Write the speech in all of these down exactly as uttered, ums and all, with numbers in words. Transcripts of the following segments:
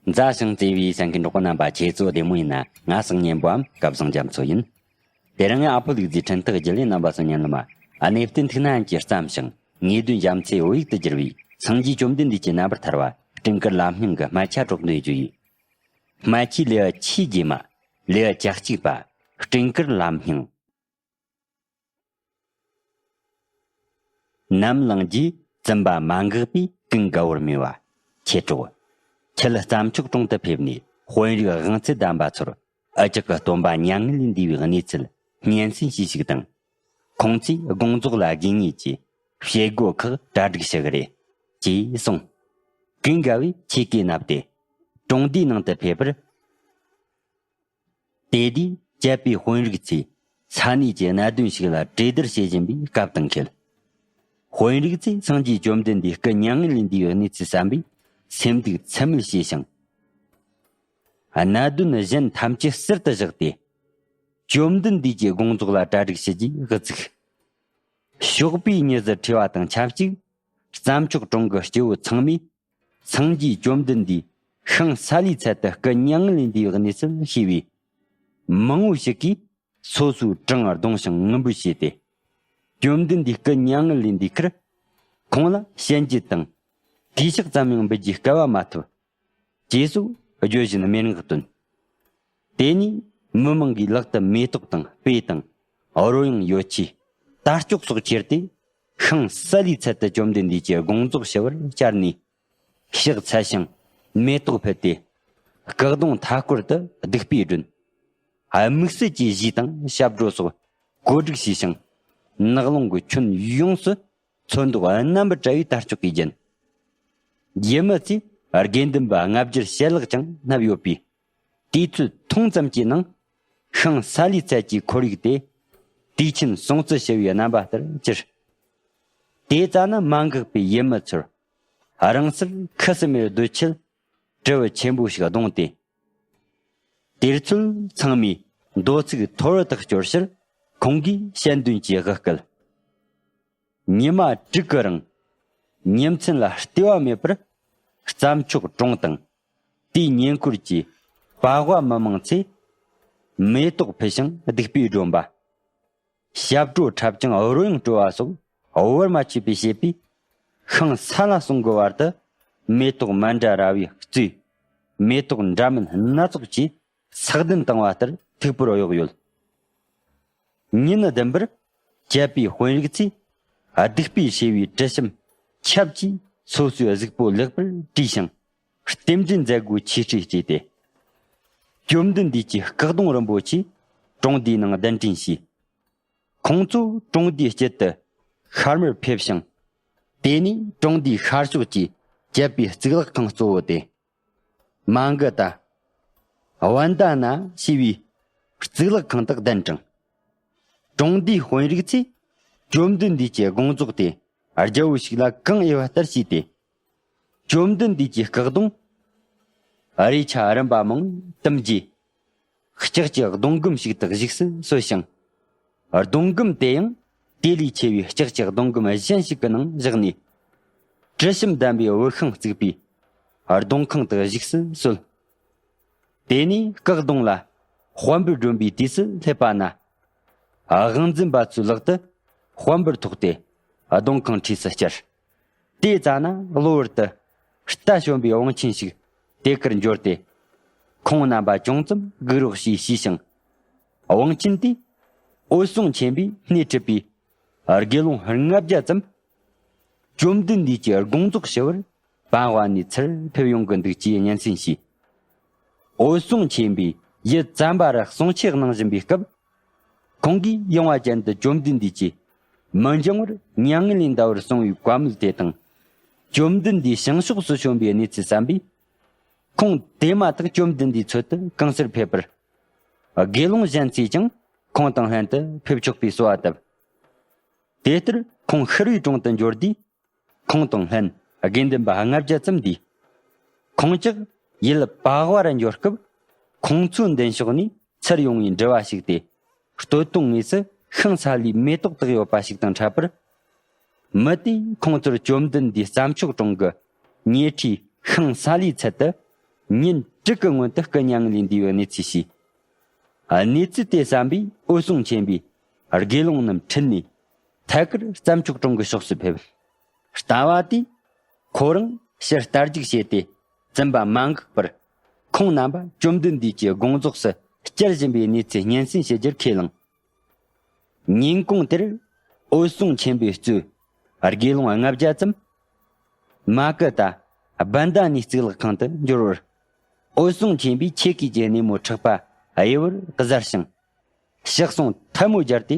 མཛའ་ཞིང་བརྩེ་བའི་གསན་མཁན་གྲོགས་པོ་རྣམ་པ། ཁྱེད་ཚོ་བདེ་མོ་ཡིན་ན། ང་སང་ཉན་པོའམ་སྐལ་བཟང་རྒྱ་མཚོ་ཡིན། དེ་རིང་ངས་ཨ་ཕོ་ལུག་རྫིའི་འཕྲིན་ཐག་བརྒྱུད་ལས་རྣམ་པ་ཚོ་ཉན་ལ་མ། གནས་བརྟན་ཐུགས་ནན་གྱིས་བརྩམས་ཤིང་ངེས་དོན་རྒྱ་མཚོའི་བོད་ཡིག་ཏུ་བསྒྱུར་བའི་སངས་རྒྱས་བཅོམ་ལྡན་འདས་ཀྱི་རྣམ་པར་ཐར་བ་སྤྲིན་དཀར་ལམ་སྙིང་གི་སྨད་ཆ་སྒྲོག་འདོན་རྒྱུ་ཡིན། སྨད་ཆའི་ལེའུ་ཆེས་རྗེས་མ། ལེའུ་གྱ་གཅིག་པ། སྤྲིན་དཀར་ལམ་སྙིང་། ནམ་ལངས་རྗེས་བཙུན་པ་མ་འགགས་པས་ཀུན་དགའ་བོར་མོས་པ། ཁྱེད་གྲོགས། ཁྱེད་རྩྭ་མཆོག་གྲོང་དུ་ཕེབས་ནས་དཔོན་རིགས་དབང་ཚད་ལྡན་པ་ཚོར་འུ་ཅག་གི་སྟོན་པ་མྱ་ངན་ལས་འདས་པའི་གནས་ཚུལ་སྙན་སེང་ཞུས་ཤིག་དང་། ཁོང་ཚོས་དགོངས་རྫོགས་ལ་དགོས་ངེས་ཀྱི་བྱེད་སྒོ་ཁག་གྲ་སྒྲིག་ཞུ་གི་རེད། ཅེས་གསུངས། ཀུན་དགའ་བོས་ཆས་གོས་མནབས་ཏེ་གྲོང་སྡེའི་ནང་དུ་ཕེབས་པར། དེ་དུས་བཅད་པའི་དཔོན་རིགས་ཚོས་ས་གནས་ཀྱི་གནད་དོན་ཞིག་ལ་གྲོས་བསྡུར་བྱེད་བཞིན་པའི་སྐབས་དང་འཁེལ། དཔོན་རིགས་ཚོས་སངས་རྒྱས་བཅོམ་ལྡན་འདས་སྐུ་མྱ་ངན་ལས་འདས་པའི་གནས་ཚུལ་བསམ་པས་སེམས་སྡུག་ཚད་མེད་སྐྱེས་ཤིང་། གནད་དོན་གཞན་ཐམས་ཅད་ཟུར་དུ་བཞག་སྟེ། བཅོམ་ལྡན་འདས་ཀྱི་དགོངས་རྫོགས་ལ་གྲ་སྒྲིག་ཞུ་རྒྱུའི་དབུ་བཙུགས། ཞོགས་པའི་ཉི་ཟེར་ཁྲོས་པ་དང་ཆབས་ཅིག་རྩྭ་མཆོག་གྲོང་གི་སྐྱེ་བོ་ཚང་མས་སངས་རྒྱས་བཅོམ་ལྡན་འདས་ཤིང་སཱ་ལུའི་ཚལ་དུ་སྐུ་མྱ་ངན་ལས་འདས་པའི་གནས་ཚུལ་ཤེས་པས། མང་བོ་ཞིག་གིས་སོ་སོའི་བྲང་རྡུང་ཞིང་ངུ་འབོད་བྱས་ཏེ། བཅོམ་ལྡན་འདས་སྐུ་མྱ་ངན་ལས་འདས་ཁར་ཁོང་ལ་ཞལ་འབྱེད་དང་གུས་ཕྱག་ཙམ་ཡང་འབུལ་རྒྱུའི་སྐལ་བ་མ་ཐོབ། ཅེས་སོགས་བརྗོད་བཞིན་སྨྲེ་སྔགས་བཏོན། དེ་ནས་མི་མང་གི་ལག་ཏུ་མེ་ཏོག་དང་སྤོས་དང་རོལ་དབྱངས་ཡོ་བྱད། དར་ལྕོག་སོགས་ཁྱེར་ཏེ་ཤིང་སཱ་ལུའི་ཚལ་དུ་བཅོམ་ལྡན་འདས་ཀྱི་དགོངས་རྫོགས་ཞུ་བར་བཅར་ནས། ཕྱག་འཚལ་ཞིང་མེ་ཏོག་ཕུལ་ཏེ། སྐུ་གདུང་མཐའ་སྐོར་དུ་བདུག་སྤོས་བསྒྲོན། དམིགས་བསལ་གྱི་གཞས་དང་ཞབས་བྲོ་སོགས་གོ་སྒྲིག་བྱས་ཤིང་། ནགས་ཀློང་གི་ཁྱོན་ཡོངས་སུ་ཚོན་མདོག་རྣམ་པར་བཀྲ་བའི་དར་ལྕོག་གིས་བརྒྱན། ཡུལ་མི་ཚོས་དགེ་འདུན་པ་ལྔ་བརྒྱར་ཞལ་ལག་ཀྱང་བསྣམས་ཡོད་པས། དུས་ཚོད་ཐུང་ཙམ་གྱི་ནང་ཤིང་སཱ་ལུའི་ཚལ་གྱི་ཁོར་ཡུག་དེ་དུས་ཆེན་སྲུང་བརྩི་ཞུ་བའི་རྣམ་པ་ལྟར་གྱུར། དེ་ཙ་ན་མ་འགགས་པའི་ཡུལ་མི་ཚོར་རང་སར་ཁུ་སིམ་མེར་སྡོད་ཆེད་དྲིལ་བུ་ཆེན་པོ་ཞིག་བརྡུངས་ཏེ། དེར་ཚོས་ཚང་མས་མདོ་ཚིག་ཐོར་བུ་དག་སྐྱོར་ཕྱིར་ཁོང་གིས་དཔྱད་འདོན་གྱི་དབུ་བསྐུལ། ཉི་མ་དྲུག་གི་རིང་ཉིན་མཚན་ལ་ལྟོས་པ་མེད་པར་རྩྭ་མཆོག་གྲོང་དང་དེའི་ཉེ་འཁོར་གྱི་པ་ཝ་མི་མང་ཚོས་མེ་ཏོག་ཕུལ་ཞིང་བདུག་སྤོས་སྒྲོན་པ། ཞབས་བྲོ་འཁྲབ་ཅིང་རོལ་དབྱངས་དཀྲོལ་བ་སོགས་བར་མ་ཆད་པའི་བྱེད་པས། ཤིང་སཱ་ལུ་སྲུང་གི་བར་དུ་མེ་ཏོག་མཎྜལ་ར་བས་གཙོས་མེ་ཏོག་འདྲ་མིན་སྣ་ཚོགས་ཀྱིས་ས་གདན་བཏིང་བ་ལྟར་མཐུག་པོར་གཡོགས་ཡོད། ཉིན་བདུན་པར་བཅད་པའི་དཔོན་རིགས་ཚོས་བདུག་སྤོས་བྱས་པའི་དྲི་ཞིམ་ཆབ་ཀྱིས་སོ་སོའི་གཟུགས་པོ་ལེགས་པར་བཀྲུས་ཤིང་། རྟེན་འབྲེལ་མཛད་སྒོའི་ཆོས་ཁྲིད་བྱས་ཏེ། བཅོམ་ལྡན་འདས་ཀྱི་སྐུ་གདུང་རིན་པོ་ཆེ་གྲོང་སྡེའི་ནང་གདན་འདྲེན་བྱས། ཁོང་ཚོ་གྲོང་སྡེའི་དཀྱིལ་དུ་ཤར་མར་ཕེབས་ཤིང་། དེ་ནས་གྲོང་སྡེའི་ཤར་ཕྱོགས་ཀྱི་བཅད་པའི་གཙུག་ལག་ཁང་གཙོ་བོ་སྟེ། མ་གི་ཏ། ཝན་ད་ན་ཞེས་པའི་གཙུག་ལག་ཁང་དག་གདན་དྲངས། གྲོང་སྡེའི་དཔོན་རིགས་ཚོས་བཅོམ་ལྡན་འདས་ཀྱི་དགོངས་རྫོགས་དེ་རྒྱལ་པོ་ཞིག་ལ་གང་འོས་པ་ལྟར་བྱས་ཏེ། བཅོམ་ལྡན་འདས་ཀྱི་སྐུ་གདུང་རས་ཆ་རིམ་པ་མང་བཏུམས་རྗེས། ལྕགས་ཀྱི་སྡོང་སྒམ་ཞིག་ཏུ་བཞུགས་སུ་གསོལ་ཞིང་། སྡོང་སྒམ་དེ་ཡང་དེ་ལས་ཆེ་བའི་ལྕགས་ཀྱི་སྡོང་སྒམ་གཞན་ཞིག་གི་ནང་བཞག་ནས། དྲི་ཞིམ་ལྡན་པའི་འོད་ཤིང་བཙུགས་པའི་སྡོང་ཁང་དུ་བཞུགས་སུ་གསོལ། དེ་ནས་སྐུ་གདུང་ལ་དཔལ་འབར་སྒྲོན་པའི་དུས་སུ་སླེབས་པ་ན། དབང་འཛིན་པ་ཚོའི་ལག་ཏུ་དཔལ་འབར་ཐོགས་ཏེ་སྡོང་ཁང་འཁྲིས་སུ་བསྐྱལ། དེ་ཙ་ན་གློ་བུར་དུ་རྟ་ཞོན་པའི་དབང་ཆེན་ཞིག་དེ་ཁར་འབྱོར་ཏེ། ཁོང་རྣམ་པ་ཅུང་ཙམ་སྒུག་རོགས་ཞེས་ཞུས་ཤིང་། དབང་ཆེན་དེས་འོད་སྲུང་ཆེན་པོས་སྣེ་ཁྲིད་པའི་དགེ་སློང་ལྔ་བརྒྱ་ཙམ་བཅོམ་ལྡན་འདས་ཀྱི་དགོངས་རྫོགས་ཞུ་བར་པཱ་ཝ་ནའི་ཚུར་ཕེབས་ཡོང་གི་འདུག་ཅེས་སྙན་སེང་ཞུས། འོད་སྲུང་ཆེན་པོས་ཡུལ་ཙམ་པ་ར་གསུང་ཆོས་གནང་བཞིན་པའི་སྐབས། ཁོང་གིས་ཡངས་པ་ཅན་དུ་བཅོམ་ལྡན་འདས་ཀྱིས་མི་འགྱང་བར་མྱ་ངན་ལས་འདའ་བར་གསུངས་པའི་བཀའ་མོལ་དེ་དང་། བཅོམ་ལྡན་འདས་བྱང་ཕྱོགས་སུ་བྱོན་པའི་གནས་ཚུལ་བསམ་པས། ཁོང་དེ་མ་ཐག་བཅོམ་ལྡན་འདས་འཚོལ་དུ་གང་སར་ཕེབས་པར། དགེ་སློང་གཞན་ཚོས་ཀྱང་ཁོང་དང་ལྷན་དུ་ཕེབས་ཆོག་པའི་གསོལ་བ་བཏབ། དེ་ལྟར་ཁོང་ཤི་རུའི་གྲོང་དུ་འབྱོར་དུས། ཁོང་དང་ལྷན་དགེ་འདུན་པ་ལྔ་བརྒྱ་ཙམ་འདུས། ཁོང་ཅག་ཡུལ་པཱ་ཝ་ར་འབྱོར་སྐབས། ཁོང་ཚོའི་མདུན་ཕྱོགས་ནས་ཚུར་ཡོང་བའི་འགྲུལ་བ་ཞིག་སྟེ། སྟོད་ཐུང་ངོས་སུ་ཤིང་སཱ་ལུའི་མེ་ཏོག་བཏགས་ཡོད་པ་ཞིག་དང་འཕྲད་པར། མི་དེས་ཁོང་ཚོར་བཅོམ་ལྡན་འདས་རྩྭ་མཆོག་གྲོང་གི་ཉེ་འཁྲིས་ཤིང་སཱ་ལུའི་ཚལ་དུ་ ཉིན་དྲུག་གི་སྔོན་དུ་སྐུ་མྱ་ངན་ལས་འདས་པའི་གནས་ཚུལ་ཞུས། གནས་ཚུལ་དེ་བསམ་པས་འོད་སྲུང་ཆེན་པོས་དགེ་སློང་རྣམས་ཁྲིད་ནས་ཐད་ཀར་རྩྭ་མཆོག་གྲོང་གི་ཕྱོགས་སུ་ཕེབས། ལྟ་བ་དེས་ཁོ་རང་ཕྱིར་ལྟ་རྒྱུག་བྱས་ཏེ་བཙུན་པ་མ་འགགས་པར་ཁོང་རྣམ་པ་བཅོམ་ལྡན་འདས་ཀྱི་དགོངས་རྫོགས་སུ་བསྐྱལ་བཞིན་པའི་གནས་ཚུལ་སྙན་སེང་ཞུ་རྒྱུར་ཁས་བླངས། ཉིན་གུང་དེར་འོད་སྲུང་ཆེན་པོས་གཙོས་དགེ་སློང་ལྔ་བརྒྱ་ཙམ་མ་ཀི་ཏ་བན་ད་ནིའི་གཙུག་ལག་ཁང་དུ་འབྱོར་བར། འོད་སྲུང་ཆེན་པོས་ཆེ་གེ་གི་སྣེ་མོ་ཕྲག་པ་གཡས་པར་གཟར་ཞིང་། ཕྱག་ཟུང་ཐལ་མོ་སྦྱར་ཏེ་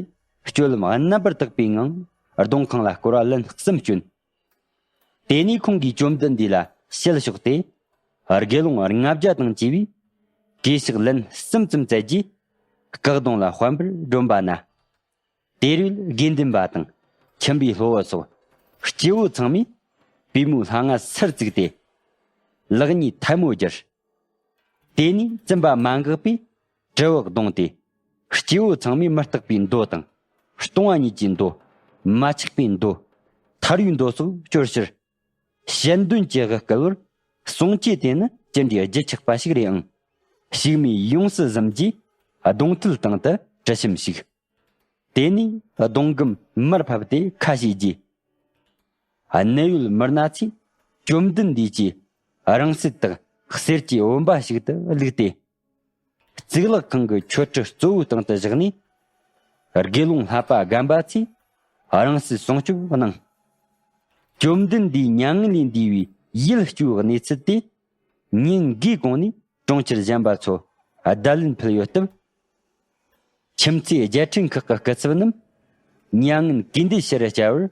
སྤྱོད་ལམ་རྣམ་པར་དག་པའི་ངང་གདོང་ཁང་ལ་བསྐོར་བ་ལན་གསུམ་བསྐྱོན། དེ་ནས་ཁོང་གིས་བཅོམ་ལྡན་འདས་ལ་ཞལ་ཕྱོགས་ཏེ། དགེ་སློང་ལྔ་བརྒྱ་དང་བཅས་པས་གུས་ཕྱག་ལན་གསུམ་ཙམ་བསྩལ་རྗེས། སྐུ་གདུང་ལ་དཔལ་འབར་སྒྲོན་པ་ན། དེ་རུ་དགེ་འདུན་པ་དང་ཁྱིམ་པའི་སློབ་བུ་སོགས་སྐྱེ་བོ་ཚང་མས་པུས་མོའི་ལྷ་ང་སར་བཙུགས་ཏེ། ལག་གཉིས་ཐལ་མོ་སྦྱར། དེ་ནས་བཙུན་པ་མ་འགགས་པས་དྲིལ་བུ་བརྡུངས་ཏེ། སྐྱེ་བོ་ཚང་མས་མི་རྟག་པའི་མདོ་དང་། སྟོང་པ་ཉིད་ཀྱི་མདོ། མ་ཆགས་པའི་མདོ། ཐར་པའི་མདོ་སོགས་སྐྱོར་ཕྱིར། ཞལ་འདོན་གྱི་དབུ་བསྐུལ་བར། གསུང་ཆོས་དེ་ནི་ཅི་འདྲའི་རྒྱུད་ཆགས་པ་ཞིག་རེད་ཨང་། ཞིག་མས་ཡོངས་སུ་གཟིམས་རྗེས་གདུང་ཐལ་སྟེང་དུ་དྲི་ཞིམ་ཞིག། དེ་ནས་གདུང་སྒམ་མར་ཕབ་སྟེ་ཁ་ཕྱེས་རྗེས། གནད་ཡོད་མི་སྣ་ཚོས་བཅོམ་ལྡན་འདས་ཀྱིས་རིང་བསྲེལ་དག་གསེར་གྱི་བུམ་པ་ཞིག་ཏུ་བླུགས་ཏེ། གཙུག་ལག་ཁང་གི་མཆོད་ཁྲི་གཙོ་བོའི་སྟེང་དུ་བཞག་ནས། དགེ་སློང་ལྷ་པ་རྒན་པ་ཚོས་རིང་བསྲེལ་སྲུང་སྐྱོབ་གནང་། བཅོམ་ལྡན་འདས་མྱ་ངན་ལས་འདས་པའི་ཡུལ་སྐྱོ་བའི་གནས་ཚུལ་དེ། ཉིན་འགའི་གོང་ནས་གྲོང་ཁྱེར་གཞན་པ་ཚོ་བརྡ་ལན་ཕུལ་ཡོད་སྟབས། ཁྱིམ་མཚེས་རྒྱལ་ཕྲན་ཁག་གི་སྐུ་ཚབ་རྣམས་མྱ་ངན་གུས་འདུད་ཞུ་རུ་བཅར་བར།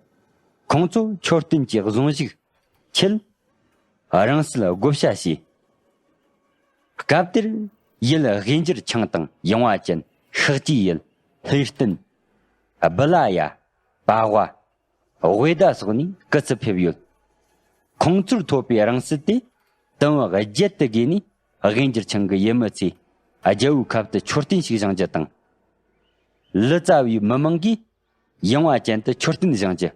ཁོང་ཚོ་མཆོད་རྟེན་གྱི་གཟུངས་གཞུག་ཁྱེར། རིང་བསྲེལ་བགོ་བཤའ་བྱས། སྐབས་དེར་ཡུལ་དབུས་འགྱུར་ཆང་དང་ཡངས་པ་ཅན། ཤཱཀྱའི་ཡུལ། ལྷས་སྟན། སྦི་ལ་ཡ། པ་ཝ། དབོས་ཟླ་སོགས་ནས་སྐུ་ཚབ་ཕེབས་ཡོད། ཁོང་ཚོར་ཐོབ་པའི་རིང་བསྲེལ་དེ་དུམ་བུ་བརྒྱད་དུ་བགོས་ནས། དབུས་འགྱུར་ཆང་གི་ཡུལ་མི་ཚོས་རྒྱལ་པོའི་ཁབ་ཏུ་མཆོད་རྟེན་ཞིག་བཞེངས་རྒྱུ་དང་། ལི་ཙཱ་བའི་མི་མང་གིས་ཡངས་པ་ཅན་དུ་མཆོད་རྟེན་བཞེངས་རྒྱུ།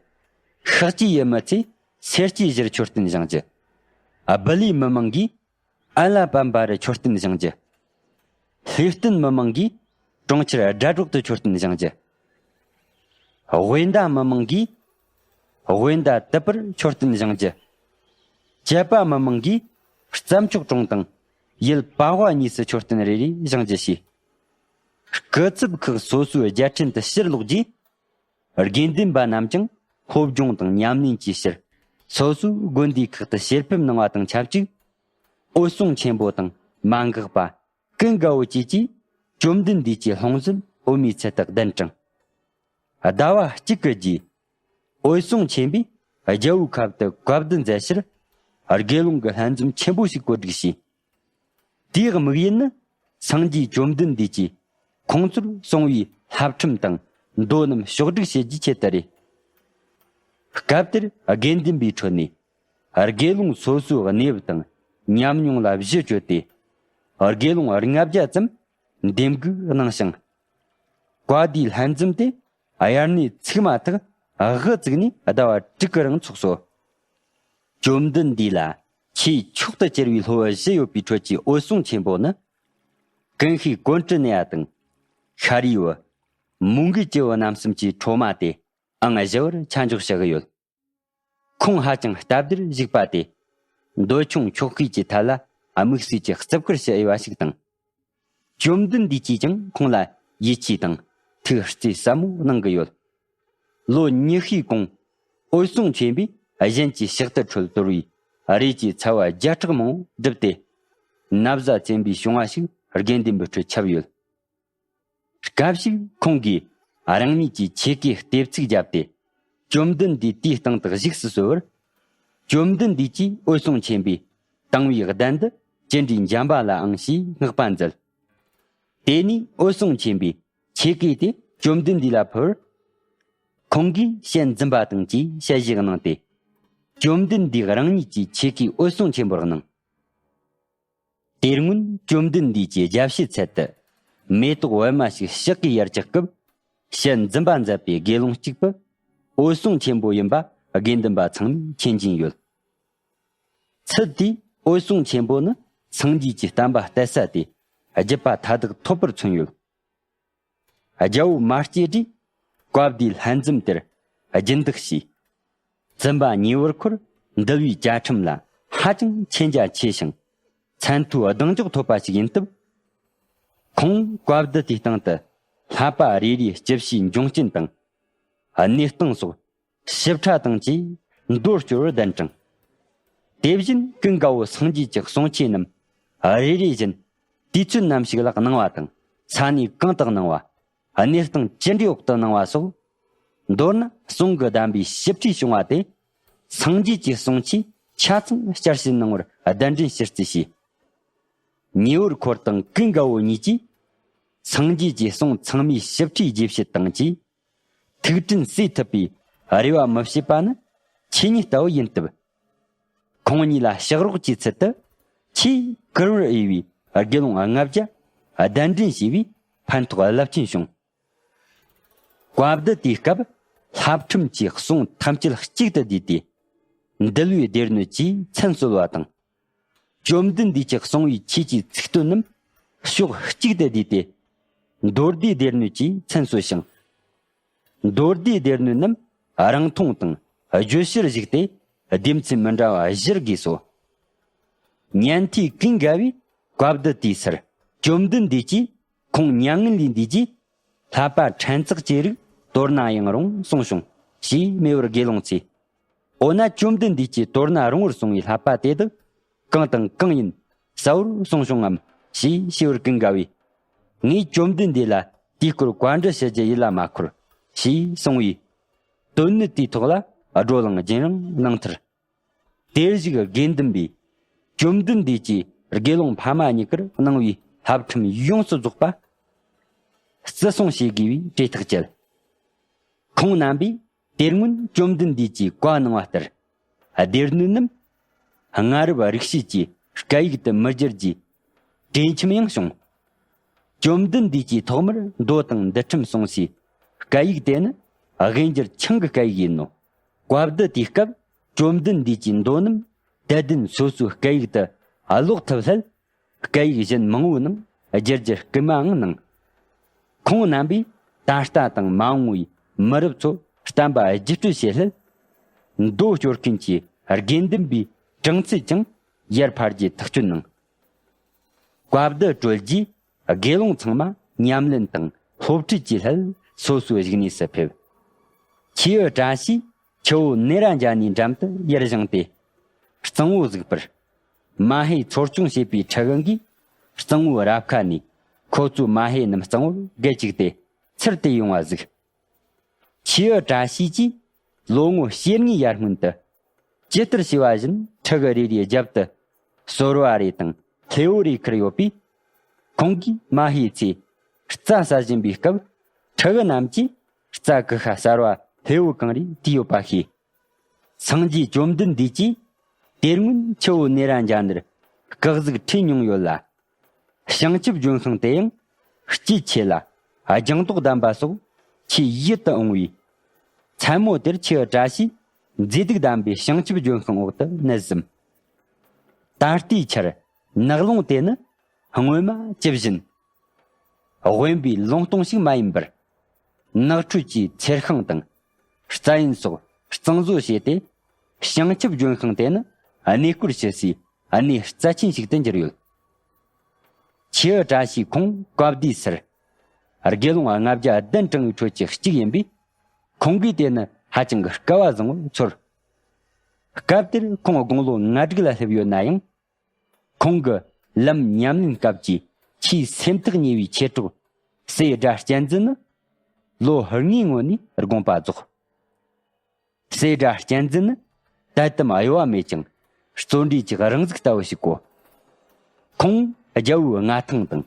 ཤཱཀྱའི་ཡུལ་མི་ཚོས་སེར་སྐྱའི་གཞིར་མཆོད་རྟེན་བཞེངས་རྒྱུ། སྦི་ལའི་མི་མང་གིས་ཨ་ལ་པམ་པ་རུ་མཆོད་རྟེན་བཞེངས་རྒྱུ། ལྷས་སྟན་མི་མང་གིས་གྲོང་ཁྱེར་སྒྲ་སྒྲོག་ཏུ་མཆོད་རྟེན་བཞེངས་རྒྱུ། དབོས་ཟླ་མི་མང་གིས་དབོས་ཟླ་དུ་པར་མཆོད་རྟེན་བཞེངས་རྒྱུ། བཅད་པ་མི་མང་གིས་རྩྭ་མཆོག་གྲོང་དང་ཡུལ་པ་ཝ་གཉིས་སུ་མཆོད་རྟེན་རེ་རེ་བཞེངས་རྒྱུ་བྱས། སྐུ་ཚབ་ཁག་སོ་སོའི་རྒྱལ་ཕྲན་དུ་ཕྱིར་ལོག་རྗེས། དགེ་འདུན་པ་རྣམས་ཀྱང་སློབ་སྦྱོང་དང་ཉམས་ལེན་གྱི་ཕྱིར། སོ་སོའི་དགོན་སྡེ་ཁག་ཏུ་ཕྱིར་ཕེབས་གནང་བ་དང་ཆབས་ཅིག་འོད་སྲུང་ཆེན་པོ་དང་མ་འགགས་པ། ཀུན་དགའ་བོ་བཅས་ཀྱིས་བཅོམ་ལྡན་འདས་ཀྱི་ལྷུང་བཟེད་འོད་མའི་ཚལ་དུ་གདན་དྲངས། ཟླ་བ་གཅིག་གི་རྗེས། འོད་སྲུང་ཆེན་པོས་རྒྱལ་པོའི་ཁབ་ཏུ་བཀའ་བསྡུ་མཛད་ཕྱིར། དགེ་སློང་གི་ལྷན་འཛོམས་ཆེན་པོ་ཞིག་གོ་སྒྲིག་བྱས། དེའི་དམིགས་ཡུལ་ནི། སངས་རྒྱས་བཅོམ་ལྡན་འདས་ཀྱིས་ཁོང་ཚོར་གསུངས་པའི་བསླབ་ཁྲིམས་དང་མདོ་རྣམས་ཕྱོགས་སྒྲིག་བྱེད་རྒྱུའི་ཆེད་དུ་རེད། སྐབས་དེར་དགེ་འདུན་པའི་ཁྲོད་ནས། དགེ་སློང་སོ་སོའི་གནས་བབ་དང་ཉམས་མྱོང་ལ་གཞི་བཅོལ་ཏེ། དགེ་སློང་ལྔ་བརྒྱ་ཙམ་འདེམས་བསྐོ་གནང་ཞིང་། བཀའ་སྡེའི་ལྷན་འཛོམས་དེ་དབྱར་གནས་ཚུགས་མ་ཐག་དབུ་བཙུགས་ནས་ཟླ་བ་དྲུག་གི་རིང་འཚོགས་སོ། བཅོམ་ལྡན་འདས་ལ་ཆེས་མཆོག་ཏུ་གྱུར་པའི་སློབ་བུ་བཞི་ཡོད་པའི་ཁྲོད་ཀྱི་འོད་སྲུང་ཆེན་པོ་ནི། ཀུན་ཤེས་ཀོཎྜི་ནྱ་དང་། ཤཱ་རིའི་བུ། མོའུ་འགལ་གྱི་བུ་རྣམ་གསུམ་གྱི་ཁྲོ་མ་སྟེ་ཨང་བཞི་བར་ཆ་འཇོག་བྱ་གི་ཡོད། ཁོང་ཧ་ཅང་སྟབས་བདེར་བཞུགས་པ་སྟེ། འདོད་ཆུང་ཆོག་ཤེས་ཀྱི་ཐད་ལ་དམིགས་བསལ་གྱི་བརྩི་བཀུར་ཞུ་འོས་པ་ཞིག་དང་། བཅོམ་ལྡན་འདས་ཀྱིས་ཀྱང་ཁོང་ལ་ཡིད་ཆེས་དང་ཐུགས་བརྩེ་ཟབ་མོ་གནང་གི་ཡོད། ལོ་ཉི་ཤུའི་གོང་འོད་སྲུང་ཆེན་པོས་གཞན་གྱི་ཕྱག་ཏུ་ཁྲོལ་དོར་བའི་རས་ཀྱི་ཚ་བ་བརྒྱ་ཕྲག་མང་པོ་བསྒྲུབས་ཏེ། ན་བཟའ་བཙེམས་པའི་བྱུང་བ་ཞིག་དགེ་འདུན་པའི་ཁྲོད་ཁྱབ་ཡོད། སྐབས་ཤིག་ཁོང་གིས་རང་ཉིད་ཀྱི་ཆས་གོས་ལྟེབ་ཚིགས་བརྒྱབ་སྟེ། བཅོམ་ལྡན་འདས་དེའི་སྟེང་དུ་བཞུགས་སུ་གསོལ་བར། བཅོམ་ལྡན་འདས་ཀྱིས་འོད་སྲུང་ཆེན་པོས་བཏང་བའི་གདན་འདི་ཅི་འདྲའི་འཇམ་པ་ལ་ཨང་ཞེས་བསྔགས་པ་མཛད། དེ་ནས་འོད་སྲུང་ཆེན་པོས་ཆས་གོས་དེ་བཅོམ་ལྡན་འདས་ལ་ཕུལ་བར། ཁོང་གིས་ཞལ་འཛུམ་པ་དང་བཅས་ཞལ་བཞེས་གནང་སྟེ། བཅོམ་ལྡན་འདས་རང་ཉིད་ཀྱི་ཆས་གོས་འོད་སྲུང་ཆེན་པོར་གནང་། དེར་སྔོན་བཅོམ་ལྡན་འདས་ཀྱི་རྒྱབ་ཕྱི་ཚལ་དུ་མེ་ཏོག་པད་མ་ཞིག་ཕྱག་གིས་ཡར་བཀྱག་སྐབས། ཞལ་འཛུམ་པ་མཛད་པའི་དགེ་སློང་གཅིག་པུ་འོད་སྲུང་ཆེན་པོ་ཡིན་པ་དགེ་འདུན་པ་ཚང་མས་མཁྱེན་གྱིན་ཡོད། ཚུལ་དེས་འོད་སྲུང་ཆེན་པོ་ནི་ སངས་རྒྱས་ཀྱི་བསྟན་པ་གཏད་ས་དེ་རྒྱུད་པ་མཐའ་དག་ཐོབ་པར་མཚོན་ཡོད། རྒྱལ་པོ་མ་སྐྱེས་དགྲས་བཀའ་བསྡུའི་ལྷན་འཛོམས་དེར་སྦྱིན་བདག་བྱས། བཙུན་པ་ཉེ་བར་འཁོར་འདུལ་བའི་བཅའ་ཁྲིམས་ལ་ཧ་ཅང་མཁྱེན་རྒྱ་ཆེ་ཞིང་མཚན་ཐོའི་གདེང་འཇོག་ཐོབ་པ་ཞིག་ཡིན་སྟབས། ཁོང་བཀའ་བསྡུ་དེའི་སྟེང་དུ་བསླབ་པ་རེ་རེའི་སྤྱི་བྱའི་འབྱུང་རྐྱེན་དང་། གནས་སྟངས་སོགས་ཞིབ་ཕྲ་དང་བཅས་མདོར་བསྐྱོར་བར་གདན་དྲངས། དེ་བཞིན་ཀུན་དགའ་བོ་སངས་རྒྱས་ཀྱི་གསུང་ཆོས་རྣམས་རེ་རེ་བཞིན་དུས་ཚོད་ནམ་ཞིག་ལ་གནང་བ་དང་ས་གནས་གང་དུ་གནང་བ། གནས་སྟངས་ཅི་འདྲའི་འོག་ཏུ་གནང་བ་སོགས། མདོར་ན་གསུང་གི་གདམས་པའི་ཞིབ་ཕྲའི་བྱུང་བ་དེ། སངས་རྒྱས་ཀྱི་གསུང་ཆོས་ཆ་ཚང་བསྐྱར་བཤད་གནང་བར་གདན་འདྲེན་ཞུ་རྩིས་བྱས། ཉེ་བར་འཁོར་དང་ཀུན་དགའ་བོ་གཉིས་ཀྱིས། སངས་རྒྱས་ཀྱི་གསུང་ཚང་མའི་ཞིབ་ཕྲའི་རྒྱས་བཤད་དང་བཅས། ཐུགས་དྲན་གསོས་ཐུབ་པའི་རེ་བ་མི་བྱེད་པ་ནི་ཆོས་ཉིད་ལྟ་བུ་ཡིན་སྟབས། ཁོང་གཉིས་ལ་ཕྱག་རོགས་ཀྱི་ཚུལ་དུ་ཆེས་བཀུར་བར་འོས་པའི་དགེ་སློང་ལྔ་བརྒྱ་གདན་འདྲེན་བྱས་པའི་ཕན་ཐོགས་རླབས་ཆེན་བྱུང་། བཀའ་བསྡུ་དེའི་སྐབས་བསླབ་ཁྲིམས་ཀྱི་གསུང་ཐམས་ཅད་གཅིག་ཏུ་བསྡུས་ཏེ། འདུལ་བའི་སྡེ་སྣོད་ཀྱིས་མཚན་གསོལ་བ་དང་། བཅོམ་ལྡན་འདས་ཀྱིས་གསུང་བའི་ཆོས་ཀྱི་ཚིག་དོན་རྣམས་ཕྱོགས་གཅིག་ཏུ་བསྡུས་ཏེ། མདོ་སྡེའི་སྡེ་སྣོད་ཀྱིས་མཚན་གསོལ་ཞིང་། མདོ་སྡེའི་སྡེ་སྣོད་རྣམས་རིང་ཐུང་དང་བརྗོད་བྱར་གཞིགས་ཏེ་སྡེ་ཚན་མི་འདྲ་བ་བཞིར་བགོས་སོ། ཉན་ཐོས་ཀུན་དགའ་བོས་བཀའ་བསྡུ་དེའི་སར་བཅོམ་ལྡན་འདས་ཀྱིས་ཁོང་མྱ་ངན་ལས་འདས་རྗེས་བསླབ་པ་ཕྲན་ཚེགས་ཅིག་རིག་དོར་ན་ཡང་རུང་གསུངས་བྱུང་ཞེས་སྨྲས་པར་དགེ་སློང་ཚོས། འོ་ན་བཅོམ་ལྡན་འདས་ཀྱིས་དོར་ན་རུང་བར་གསུངས་པའི་བསླབ་པ་དེ་དག་གང་དང་གང་ཡིན་གསལ་བོར་གསུངས་བྱུང་ངམ་ཞེས་ཞུས་པར་ཀུན་དགའ་བོས། ངས་བཅོམ་ལྡན་འདས་ལ་དེའི་སྐོར་བཀའ་འདྲི་ཞུ་རྒྱུ་ཡིད་ལ་མ་འཁོར་ཞེས་གསུངས་པས། དོན་གནད་དེའི་ཐོག་ལ་བགྲོ་གླེང་རྒྱུན་རིང་གནང་མཐར། དེར་བཞུགས་དགེ་འདུན་པས་བཅོམ་ལྡན་འདས་ཀྱིས་དགེ་སློང་ཕ་མ་གཉིས་ཀར་གནང་བའི་བསླབ་ཁྲིམས་ཡོངས་སུ་རྫོགས་པ་བརྩི་སྲུང་བྱེད་དགོས་པའི་གྲོས་ཐག་བཅད། ཁོང་རྣམ་པས་དེ་སྔོན་བཅོམ་ལྡན་འདས་ཀྱིས་བཀའ་གནང་བ་ལྟར། སྡེ་སྣོད་རྣམས་སྔ་རབས་རིག་བྱེད་ཀྱི་སྐད་ཡིག་ཏུ་མི་བསྒྱུར་རྒྱུའི་གྲོས་འཆམ་ཡང་བྱུང་། བཅོམ་ལྡན་འདས་ཀྱིས་ཐོག་མར་མདོ་དང་འདུལ་ཁྲིམས་གསུང་སའི་སྐད་ཡིག་དེ་ནི་དབྱིན་འགྱུར་ཆུང་གི་སྐད་ཡིག་ཡིན་ནོ། བཀའ་བསྡུ་དེའི་སྐབས་བཅོམ་ལྡན་འདས་ཀྱིས་མདོ་རྣམས་དད་ལྡན་སོ་སོའི་སྐད་ཡིག་ཏུ་ཀློག་ཐུབ་སླད། སྐད་ཡིག་གཞན་མང་བོའི་ནང་བསྒྱུར་རྒྱུར་སྐུལ་མའང་གནང་། ཁོང་རྣམ་པས་ད་ལྟ་དང་མ་འོངས་པའི་མི་རབས་ཚོར་བསྟན་པ་བརྒྱུད་སྤྲོད་བྱེད་སླད། མདོ་སྐྱོར་མཁན་གྱི་དགེ་འདུན་པའི་གྲངས་ཚད་ཀྱང་ཡར་འཕར་རྒྱུའི་ཐག་གཅོད་གནང་། བཀའ་བསྡུ་གྲོལ་རྗེས་དགེ་སློང་ཚང་མ་ཉམས་ལེན་དང་སློབ་ཁྲིད་ཀྱི་སླད་སོ་སོའི་བཞུགས་གནས་སུ་ཕེབས། ཆེ་བུ་བཀྲ་ཤིས་ཆུ་བོ་ནེ་ར་ཛ་ནའི་འགྲམ་དུ་ཡར་བཞེངས་ཏེ། གཙང་བོ་གཟིགས་པར། མ་ཧེ་འཚོ་སྐྱོང་བྱེད་པའི་ཕྲུ་གུ་འགས་གཙང་བོའི་རབ་ཁ་ནས་ཁོ་ཚོའི་མ་ཧེ་རྣམས་གཙང་བོར་བརྒལ་བཅུག་སྟེ་ཚུར་དེད་ཡོང་བ་གཟིགས། ཆེ་བུ་བཀྲ་ཤིས་ཀྱིས་ལོ་ངོ་ཕྱེད་གཉིས་ཡར་སྔོན་དུ། ཇི་ལྟར་བྱས་པ་བཞིན་ཕྲུ་གུ་རེ་རེའི་རྒྱབ་ཏུ་སོལ་བ་རེ་དང་ལྷེའུ་རེ་ཁུར་ཡོད་པས། ཁོང་གིས་མ་ཧེའི་ཚེ་རྩྭ་ཟ་བཞིན་པའི་སྐབས། ཕྲུ་གུ་རྣམས་ཀྱིས་རྩྭ་ཀུ་ཤ་གསར་བ་ལྷེའུ་གང་རེ་དུས་ཡོད་པ་ཤེས། སངས་རྒྱས་བཅོམ་ལྡན་འདས་ཀྱིས་དེ་སྔོན་ཆུ་བོ་ནེ་ར་ཛ་ནར་སྐུ་གཟུགས་ཁྲིད་མྱོང་ཡོད་ལ། བྱང་ཆུབ་ལྗོན་ཤིང་དེ་ཡང་སྐྱེད་ཆེ་ལ་ལྗང་མདོག་ལྡན་པ་སོགས་ཆེས་ཡིད་དུ་འོང་བས། མཚན་མོ་དེར་ཆེ་བུ་བཀྲ་ཤིས་མཛེས་སྡུག་ལྡན་པའི་བྱང་ཆུབ་ལྗོན་ཤིང་འོག་ཏུ་གནས་ཟིན། ད་ལྟའི་ཆར་ནགས་ཀློང་དེ་ནི་སྔོན་མ་ཇི་བཞིན་དབེན་པའི་ལུང་སྟོང་ཞིག་མ་ཡིན་པར། ནགས་ཁྲོད་ཀྱི་ཚེར་ཤིང་དང་རྩྭ་ཡན་སོགས་གཙང་བཟོ་བྱས་ཏེ། བྱང་ཆུབ་ལྗོན་ཤིང་དེ་ནི་གནས་སྐོར་ཞུ་སའི་གནས་རྩ་ཆེན་ཞིག་ཏུ་གྱུར་ཡོད། ཆེ་བུ་བཀྲ་ཤིས་ཁོང་བཀའ་བསྡུའི་སར་དགེ་སློང་ལྔ་བརྒྱ་གདན་དྲངས་པའི་ཁྲོད་ཀྱི་གཅིག་ཡིན་པས། ཁོང་གིས་དེ་ནི་ཧ་ཅང་གི་སྐལ་བ་བཟང་བོར་ཚོར། སྐབས་དེར་ཁོང་དགུང་ལོ་ང་དྲུག་ལ་སླེབས་ཡོད་ན་ཡང་། ཁོང་གི་ལམ་ཉམས་ལེན་སྐབས་ཀྱི་ཆེས་སེམས་ཐག་ཉེ་བའི་མཆེད་གྲོགས་སྲས་སྒྲ་གཅན་འཛིན་ནི་ལོ་ལྔའི་སྔོན་ནས་དགོངས་པ་རྫོགས། སྲས་སྒྲ་གཅན་འཛིན་ནི་དད་དམ་གཡོ་བ་མེད་ཅིང་བརྩོན་འགྲུས་ཀྱི་རང་གཟུགས་ལྟ་བུ་ཞིག་གོ། ཁོང་རྒྱལ་པོའི་མངའ་ཐང་དང་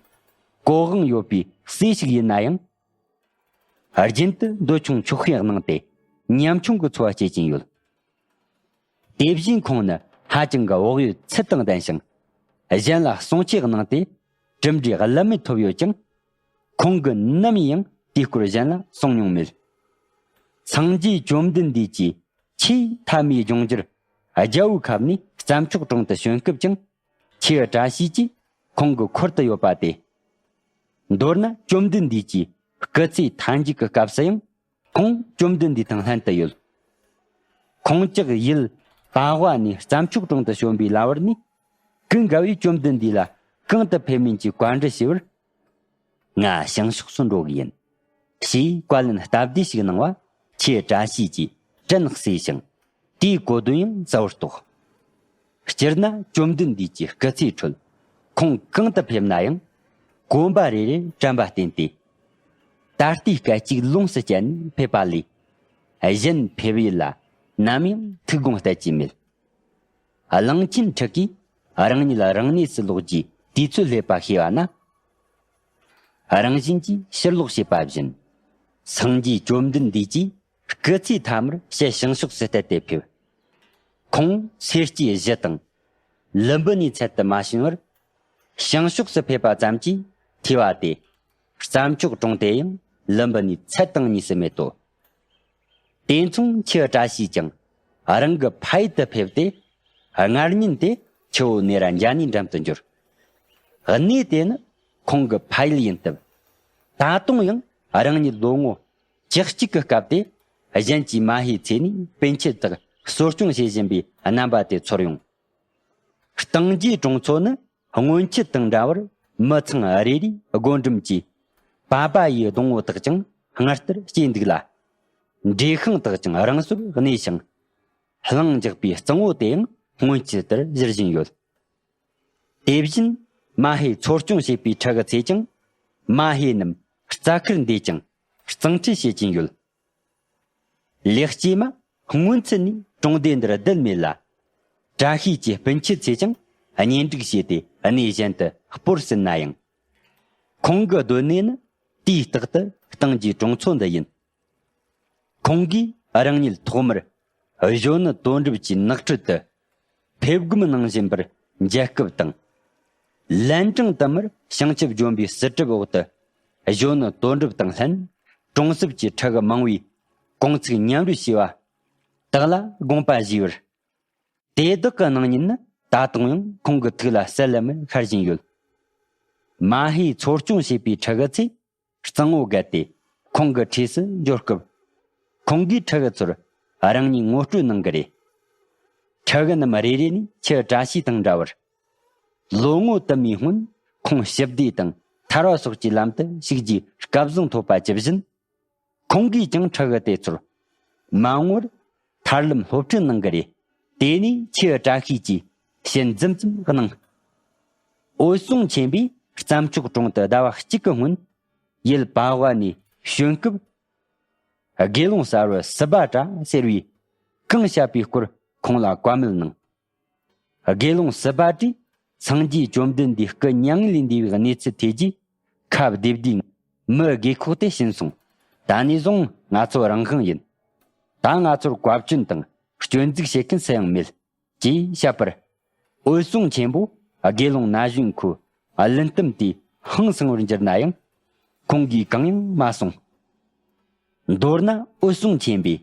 གོ་དབང་ཡོད་པའི་སྲས་ཤིག་ཡིན་ན་ཡང་། རྒྱུན་དུ་འདོད་ཆུང་ཆོག་ཤེས་གནང་སྟེ་ཉམ་ཆུང་གི་འཚོ་བ་སྐྱེལ་གྱིན་ཡོད། དེ་བཞིན་ཁོང་ནི་ཧ་ཅང་གི་བག་ཡོད་ཚུལ་དང་ལྡན་ཞིང་། གཞན་ལ་གསུང་ཆོས་གནང་སྟེ་གྲུབ་འབྲས་བླ་མེད་ཐོབ་ཡོད་ཀྱང་། ཁོང་གིས་ནམ་ཡང་དེའི་སྐོར་གཞན་ལ་གསུངས་མྱོང་མེད། སངས་རྒྱས་བཅོམ་ལྡན་འདས་ཀྱིས་ཆེས་མཐའ་མའི་ལྗོངས་རྒྱུར་རྒྱལ་པོའི་ཁབ་ནས་རྩྭ་མཆོག་གྲོང་དུ་བྱོན་སྐབས་ཀྱང་། ཁྱེའུ་བཀྲ་ཤིས་ཀྱིས་ཁོང་གི་འཁོར་དུ་ཡོད་པ་སྟེ། མདོར་ན་བཅོམ་ལྡན་འདས་ཀྱི་སྐུ་ཚེའི་མཐའ་མཇུག་གི་སྐབས་སུ་ཡང་ཁོང་བཅོམ་ལྡན་འདས་དང་ལྷན་དུ་ཡོད། ཁོང་ཅག་ཡུལ་པ་ཝ་ནས་རྩྭ་མཆོག་གྲོང་དུ་བྱོན་པའི་ལམ་བར་ནས། ཀུན་དགའ་བོས་བཅོམ་ལྡན་འདས་ལ་གང་དུ་ཕེབས་མིན་གྱི་བཀའ་འདྲི་ཞུས་པར། ང་བྱང་ཕྱོགས་སུ་འགྲོ་གི་ཡིན། ཞེས་བཀའ་ལན་སྟབས་བདེ་ཞིག་གནང་བ། ཁྱེའུ་བཀྲ་ཤིས་ཀྱིས་དྲན་གསོས་ཤིང་། དེའི་གོ་དོན་ཡང་གསལ་བོར་རྟོགས། སྤྱིར་ན་བཅོམ་ལྡན་འདས་ཀྱི་སྐུ་ཚེའི་ཁྲོད། ཁོང་གང་དུ་ཕེབས་ན་ཡང་། གོམ་པ་རེ་རེར་དྲན་པ་བསྟེན་ཏེ། ད་ལྟའི་སྐད་ཅིག་ལོངས་སུ་སྤྱད་ནས་ཕེབས་པ་ལས། གཞན་ཕེབས་ཡུལ་ལ་ནམ་ཡང་ཐུགས་དགོངས་གཏད་ཀྱི་མེད། གླང་ཆེན་ཕྲུ་གུས་རང་ཉིད་རང་གནས་སུ་ལོག་རྒྱུའི་དུས་ཚོད་སླེབས་པ་ཤེས་པ་ན། རང་བཞིན་གྱིས་ཕྱིར་ལོག་བྱེད་པ་བཞིན། སངས་རྒྱས་བཅོམ་ལྡན་འདས་ཀྱིས་སྐུ་ཚེའི་མཐའ་མར་ཕྱི་བྱང་ཕྱོགས་སུ་གཏད་དེ་ཕེབས། ཁོང་སེར་སྐྱའི་གཞུ་དང་། ལུམྦི་ནིའི་ཚལ་དུ་མ་བྱོན་པར། བྱང་ཕྱོགས་སུ་ཕེབས་པ་ཙམ་གྱིས་ཐོས་པ་སྟེ། རྩྭ་མཆོག་གྲོང་དེ་ཡང་ལུམྦི་ནིའི་ཚལ་དང་གཉིས་སུ་མེད་དོ། དེ་མཚུངས་ཁྱེའུ་བཀྲ་ཤིས་ཀྱང་རང་གི་ཕ་ཡུལ་དུ་ཕེབས་ཏེ། སྔར་ཉིན་དེ་ཆུ་བོ་ནེ་ར་འཇའ་ནིའི་འགྲམ་དུ་འབྱོར། གནས་དེ་ནི་ཁོང་གི་ཕ་ཡུལ་ཡིན་སྟབས། ད་དུང་ཡང་རང་ཉིད་ལོ་ངོ་བཅུ་གཅིག་གི་སྐབས་དེ་གཞན་གྱིས་མ་ཤེས་ཚེ་ནས་པཎ་ཆེད་དག་གསོ་སྐྱོང་བྱེད་བཞིན་པའི་རྣམ་པ་དེ་ཚོར་ཡོང་། སྟེང་རྒྱས་གྲོང་ཚོ་ནི་སྔོན་ཆད་དང་འདྲ་བར་མི་ཚང་རེ་རེའི་སྒོ་འགྲམ་གྱི་པ་པ་ཡི་སྡོང་བོ་དག་ཀྱང་སྔར་ལྟར་སྐྱེས་འདུག་ལ། འབྲས་ཤིང་དག་ཀྱང་རང་སོར་གནས་ཤིང་། གླིང་འཇག་པའི་གཙང་བོ་དེ་ཡང་སྔོན་ཆད་ལྟར་བཞུར་བཞིན་ཡོད། དེ་བཞིན་མ་ཧེ་འཚོ་སྐྱོང་བྱེད་པའི་ཕྲུ་གུ་ཚོས་ཀྱང་མ་ཧེ་རྣམས་རྩྭ་ཁར་འདེད་ཅིང་གཙང་ཁྲུད་བྱེད་ཀྱིན་ཡོད། ལེགས་སྐྱེས་མ་སྔོན་ཚུད་ནས་གྲོང་སྡེ་འདིར་བསྡད་མེད་ལ། བཀྲ་ཤིས་ཀྱི་སྤུན་མཆེད་ཚོས་ཀྱང་གཉེན་སྒྲིག་བྱས་ཏེ་གནས་གཞན་དུ་སྤོར་ཟིན་ན་ཡང་། ཁོང་གི་སྡོད་གནས་ནི་དུས་རྟག་ཏུ་སྟེང་གི་གྲོང་ཚོ་འདི་ཡིན། ཁོང་གིས་རང་ཉིད་ཐོག་མར་གཞོན་ནུ་དོན་གྲུབ་ཀྱི་ནགས་ཁྲོད་དུ་ཕེབས་སྒོམ་གནང་བཞིན་པར་མཇལ་སྐབས་དང་། ལན་གྲངས་དུ་མར་བྱང་ཆུབ་ལྗོན་པའི་བསིལ་གྲིབ་འོག་ཏུ་གཞོན་ནུ་དོན་གྲུབ་དང་ལྷན་གྲོང་གསེབ་ཀྱི་ཕྲུ་གུ་མང་བོས་དགོང་ཚིགས་མཉམ་རོལ་བྱས་པ་དག་ལ་དགོངས་པ་བཞེས་པར། དེ་དག་གི་སྣང་བརྙན་ནི་ད་དུང་ཡང་ཁོང་གི་ཐུགས་ལ་གསལ་ལམ་མེར་ཤར་བཞིན་ཡོད། མ་ཧེའི་འཚོ་སྐྱོང་བྱེད་པའི་ཕྲུ་གུ་ཚོས་གཙང་བོ་བརྒལ་ཏེ་ཁོང་གི་འཁྲིས་སུ་འབྱོར་སྐབས། ཁོང་གིས་ཕྲུ་གུ་ཚོར་རང་ཉིད་ངོ་སྤྲོད་གནང་གི་རེད། ཕྲུ་གུ་རྣམས་རེ་རེ་ནས་ཁྱེའུ་བཀྲ་ཤིས་དང་འདྲ་བར། ལོ་ངོ་དུ་མའི་སྔོན་ཁོང་ཞི་བདེ་དང་ཐར་བ་སོགས་ཀྱི་ལམ་དུ་ཞུགས་རྒྱུའི་སྐལ་བཟང་ཐོབ་པ་ཇི་བཞིན། ཁོང་གིས་ཀྱང་ཕྲུ་གུ་དེ་ཚོར་མ་འོངས་པར་ཐར་ལམ་སློབ་ཁྲིད་གནང་གི་རེད། དེ་ནས་ཁྱེའུ་བཀྲ་ཤིས་ཀྱིས་ཞལ་འཛུམ་ཙམ་གནང་། འོད་སྲུང་ཆེན་པོས་རྩྭ་མཆོག་གྲོང་དུ་ཟླ་བ་གཅིག་གི་སྔོན་ཡུལ་པ་ཝ་ནས་བྱོན་སྐབས། དགེ་སློང་གསར་བུ་སི་བྷ་ཏྲ་ཟེར་བས་གང་བཤད་པའི་སྐོར་ཁོང་ལ་བཀའ་མོལ་གནང་། དགེ་སློང་སི་བྷ་ཏྲས་སངས་རྒྱས་བཅོམ་ལྡན་འདས་སྐུ་མྱ་ངན་ལས་འདས་པའི་གནས་ཚུལ་ཐོས་རྗེས་ཁ་བདེ་བདེ། མི་དགོས་ཁོག་སྟེ་ཕྱིན་སོང་། ད་ནས་བཟུང་ང་ཚོ་རང་དབང་ཡིན། ད་ང་ཚོར་བཀའ་བཀྱོན་དང་སྐྱོན་འཛུགས་བྱེད་མཁན་སུ་ཡང་མེད། ཅེས་བཤད་པར། འོད་སྲུང་ཆེན་པོས་དགེ་སློང་ན་གཞོན་ཁོའི་གླུ་གཏམ་དེ་ཧང་སང་བར་འགྱུར་ན་ཡང་། ཁོང་གིས་གང་ཡང་མ་གསུངས། མདོར་ན་འོད་སྲུང་ཆེན་པོས་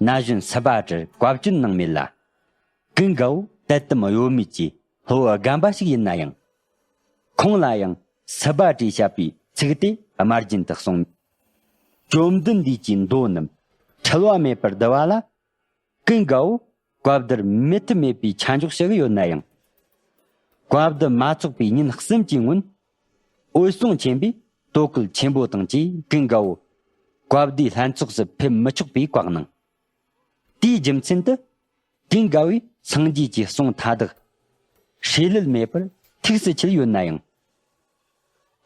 ན་གཞོན་སི་བྷ་ཏྲར་བཀའ་བཀྱོན་གནང་མེད་ལ། ཀུན་དགའ་བོ་དད་དམ་གཡོ་མེད་ཀྱི་སློབ་བུ་རྒན་པ་ཞིག་ཡིན་ན་ཡང་། ཁོང་ལ་ཡང་སི་བྷ་ཏྲས་བཤད་པའི་ཚིག་དེ་དམར་རྗེན་དུ་གསུངས། བཅོམ་ལྡན་འདས་ཀྱི་མདོ་རྣམས་འཁྲུལ་བ་མེད་པར་བསྡུ་བ་ལ། ཀུན་དགའ་བོ་བཀའ་བསྡུར་མི་ཐུབ་མེད་པའི་ཆ་འཇོག་བྱེད་ཀྱི་ཡོད་ན་ཡང་། བཀའ་བསྡུ་མ་ཚོགས་པའི་ཉིན་གསུམ་གྱི་སྔོན། འོད་སྲུང་ཆེན་པོས་དོ་གལ་ཆེན་པོ་དང་བཅས་ཀུན་དགའ་བོ་བཀའ་བསྡུའི་ལྷན་ཚོགས་སུ་ཕེབས་མི་ཆོག་པའི་བཀའ་གནང་། དེའི་རྒྱུ་མཚན་དུ། ཀུན་དགའ་བོས་སངས་རྒྱས་ཀྱི་གསུང་མཐའ་དག་ཧྲེ་ལུད་མེད་པར་ཐུགས་སུ་ཆུད་ཡོད་ན་ཡང་།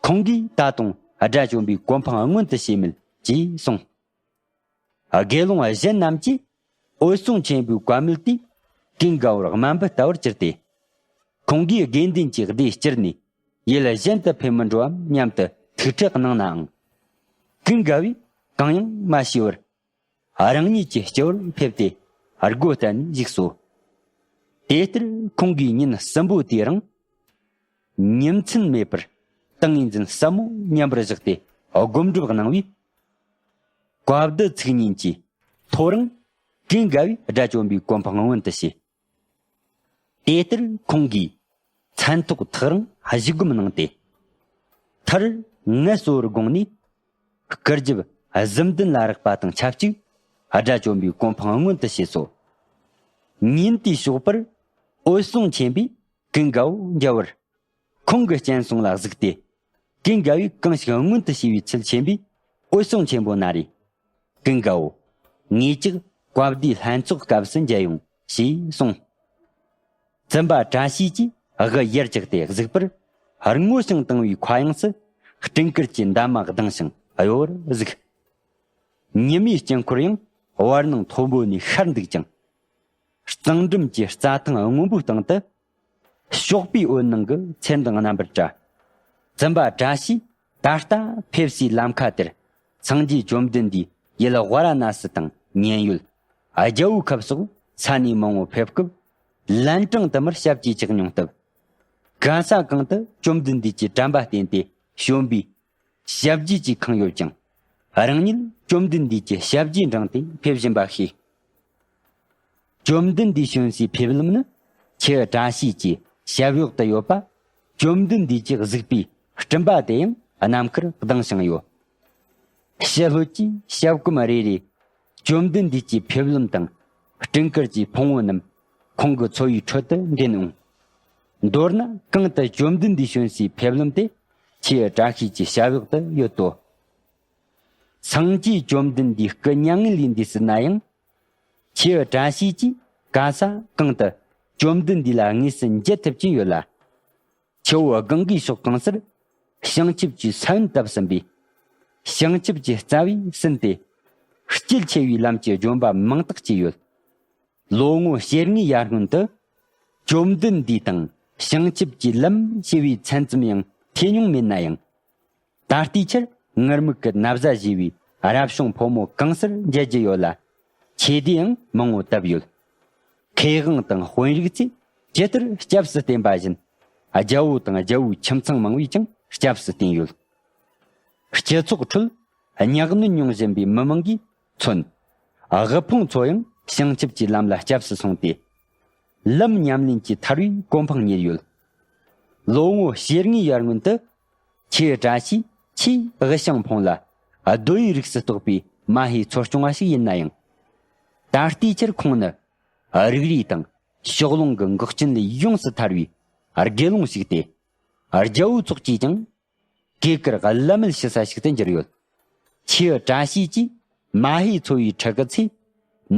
ཁོང་གིས་ད་དུང་དགྲ་བཅོམ་པའི་གོ་འཕང་མངོན་དུ་བྱས་མེད་ཅེས་གསུངས། དགེ་སློང་གཞན་རྣམས་ཀྱིས་འོད་སྲུང་ཆེན་པོའི་བཀའ་མོལ་དེ་ཀུན་དགའ་བོར་དམའ་འབེབས་ལྟ་བུར་གྱུར་ཏེ། ཁོང་གིས་དགེ་འདུན་གྱི་སྡེ་བསྐྱུར་ནས་ཡུལ་གཞན་དུ་ཕེབས་མི་འགྲོའམ་སྙམ་དུ་ཐུགས་ཁྲལ་གནང་ནའང་། ཀུན་དགའ་བོས་གང་ཡང་མ་ཞུས་པར། རང་ཉིད་ཀྱི་སྤྱི་བོར་ཕེབས་ཏེ་སྒོ་བསྟན་ནས་བཞུགས་སོ། དེ་ལྟར་ཁོང་གིས་ཉིན་གསུམ་པོ་དེའི་རིང་། ཉིན་མཚན་མེད་པར་ཏིང་ངེ་འཛིན་ཟབ་མོ་མཉམ་པར་བཞག་སྟེ་སྒོམ་སྒྲུབ་གནང་བས། བཀའ་བསྡུ་ཚིག་ཉིན་གྱི་ཐོ་རངས་ཀུན་དགའ་བོས་དགྲ་བཅོམ་པའི་གོ་འཕང་མངོན་དུ་བྱས། དེ་ལྟར་ཁོང་གིས་ ཕན་ཐོགས་ཐག་རིང་བཞུགས་སྒོམ་གནང་སྟེ། མཐར་ངལ་གསོ་བར་དགོངས་ནས། སྐུ་རྒྱབ་གཟིམ་གདན་ལ་རེག་པ་དང་ཆབས་ཅིག་དགྲ་བཅོམ་པའི་གོ་འཕང་མངོན་དུ་བྱས་སོ། ཉིན་དེའི་ཞོགས་པར་འོད་སྲུང་ཆེན་པོས་ཀུན་དགའ་བོ་མཇལ་བར། ཁོང་གི་སྤྱན་ཟུང་ལ་གཟིགས་ཏེ། ཀུན་དགའ་བོས་གང་ཞིག་མངོན་དུ་བྱས་པའི་ཚུལ་མཁྱེན་པས། འོད་སྲུང་ཆེན་པོ་ན་རེ། ཀུན་དགའ་བོ། ངེད་ཅག་བཀའ་སྡེའི་ལྷན་ཚོགས་སྐབས་སུ་མཇལ་ཡོང་ཞེས་གསུངས། བཙུན་པ་བཀྲ་ཤིས་ཀྱིས་དབུ་ཡར་བཀྱགས་ཏེ་གཟིགས་པར། སྔོ་ཞིང་དྭངས་པའི་མཁའ་དབྱིངས་སུ་སྤྲིན་དཀར་གྱི་འདབ་མ་ལྡིང་ཞིང་གཡོ་བར་གཟིགས། ཉི་མའི་དཀྱིལ་འཁོར་ཡང་བར་སྣང་མཐོན་པོ་ནས་ཤར་འདུག་ཅིང་། གཙང་འགྲམ་གྱི་རྩྭ་ཐང་སྔོན་པོའི་སྟེང་དུ། ཕྱོགས་པའི་འོད་སྣང་གི་ཚེར་མདངས་རྣམ་པར་བཀྲ། བཙུན་པ་བཀྲ་ཤིས་ད་ལྟ་ཕེབས་སའི་ལམ་ཁ་དེར། སངས་རྒྱས་བཅོམ་ལྡན་འདས་ཡུལ་ཝཱ་ར་ཎ་སི་དང་མཉན་ཡོད། རྒྱལ་པོའི་ཁབ་སོགས་ས་གནས་མང་བོ་ཕེབས་སྐབས། ལན་གྲངས་དུ་མར་ཞབས་ཀྱིས་བཅགས་མྱོང་སྟབས། གང་ས་གང་དུ་བཅོམ་ལྡན་འདས་ཀྱི་དྲན་པ་བརྟེན་ཏེ་བྱོན་པའི་ཞབས་རྗེས་ཀྱིས་ཁེངས་ཡོད་ཅིང་། རང་ཉིད་བཅོམ་ལྡན་འདས་ཀྱི་ཞབས་རྗེས་འབྲངས་ཏེ་ཕེབས་བཞིན་པ་ཤེས། བཅོམ་ལྡན་འདས་བྱོན་སའི་ཕེབས་ལམ་ནི། ཁྱེའུ་བཀྲ་ཤིས་ཀྱི་ཞབས་འོག་ཏུ་ཡོད་པ། བཅོམ་ལྡན་འདས་ཀྱིས་གཟིགས་པའི་སྤྲིན་པ་དེ་ཡང་ནམ་མཁར་ལྡིང་ཞིང་གཡོ། ཕྱི་ལྷོད་ཀྱི་ཞབས་གོམ་རེ་རེ། བཅོམ་ལྡན་འདས་ཀྱི་ཕེབས་ལམ་དང་། སྤྲིན་དཀར་གྱི་ཕུང་བོ་རྣམས་ཁོང་གི་འཚོ་བའི་ཁྲོད་དུ་འདྲེན་འོང་། མདོར་ན་གང་དུ་བཅོམ་ལྡན་འདས་བྱོན་སའི་ཕེབས་ལམ་དེ། ཁྱེའུ་བཀྲ་ཤིས་ཀྱི་ཞབས་འོག་ཏུ་ཡོད་དོ། སངས་རྒྱས་བཅོམ་ལྡན་འདས་སྐུ་མྱ་ངན་ལས་འདས་ཟིན་ན་ཡང་། ཁྱེའུ་བཀྲ་ཤིས་ཀྱིས་གང་ས་གང་དུ་བཅོམ་ལྡན་འདས་ལ་དངོས་སུ་མཇལ་ཐུབ་ཀྱིན་ཡོད་ལ། ཆུ་བོ་གངྒཱའི་ཕྱོགས་གང་སར་བྱང་ཆུབ་ཀྱི་ས་བོན་བཏབ་ཟིན་པས། བྱང་ཆུབ་ཀྱི་རྩ་བས་ཟིན་ཏེ། སྐྱིད་ཆེ་བའི་ལམ་གྱི་ལྗོན་པ་མང་དག་སྐྱེས་ཡོད། ལོ་ངོ་ཕྱེད་ལྔའི་ཡར་སྔོན་དུ། བཅོམ་ལྡན་འདས་དང་བྱང་ཆུབ་ཀྱི་ལམ་ཞེས་པའི་མཚན་ཙམ་ཡང་ཐོས་མྱོང་མེད་ན་ཡང་། ད་ལྟའི་ཆར་ངུར་སྨྲིག་གི་ན་བཟའ་བཞེས་པའི་རབ་བྱུང་ཕོ་མོ་གང་སར་མཇལ་རྒྱུ་ཡོད་ལ། ཆོས་སྡེ་ཡང་མང་བོ་བཏབ་ཡོད། མཁས་དབང་དང་དཔོན་རིགས་ཚོས་ཇི་ལྟར་སྐྱབས་སུ་བསྟེན་པ་བཞིན། རྒྱལ་པོ་དང་རྒྱལ་པོའི་ཁྱིམ་ཚང་མང་བོས་ཀྱང་སྐྱབས་སུ་བསྟེན་ཡོད། སྤྱི་ཚོགས་ཁྲོད་གཉག་གནོན་མྱོང་བཞིན་པའི་མི་མང་གིས་མཚོན། དབུལ་ཕོངས་ཚོ་ཡང་བྱང་ཆུབ་ཀྱི་ལམ་ལ་སྐྱབས་སུ་སོང་སྟེ། ལམ་ཉམས་ལེན་གྱི་ཐར་བའི་གོ་འཕང་རྙེད་ཡོད། ལོ་ངོ་ཕྱེད་ལྔའི་ཡར་སྔོན་དུ། ཁྱེའུ་བཀྲ་ཤིས་ཆེས་དབུལ་ཞིང་ཕོངས་ལ། རྡོ་ཡི་རིགས་སུ་གཏོགས་པའི་མ་ཧེའི་འཚོ་སྐྱོང་བ་ཞིག་ཡིན་ན་ཡང་། ད་ལྟའི་ཆར་ཁོང་ནི། རིགས་རུས་དང་ཕྱོགས་ལྷུང་གི་འགོག་རྐྱེན་ལས་ཡོངས་སུ་ཐར་བའི་དགེ་སློང་ཞིག་སྟེ། རྒྱལ་པོའི་ཚོགས་ཀྱིས་ཀྱང་གོས་དཀར་བླ་མེད་ཞུ་ས་ཞིག་ཏུ་གྱུར་ཡོད། ཁྱེའུ་བཀྲ་ཤིས་ཀྱིས་མ་ཧེའི་འཚོ་བའི་ཁྲི་གི་ཚེ་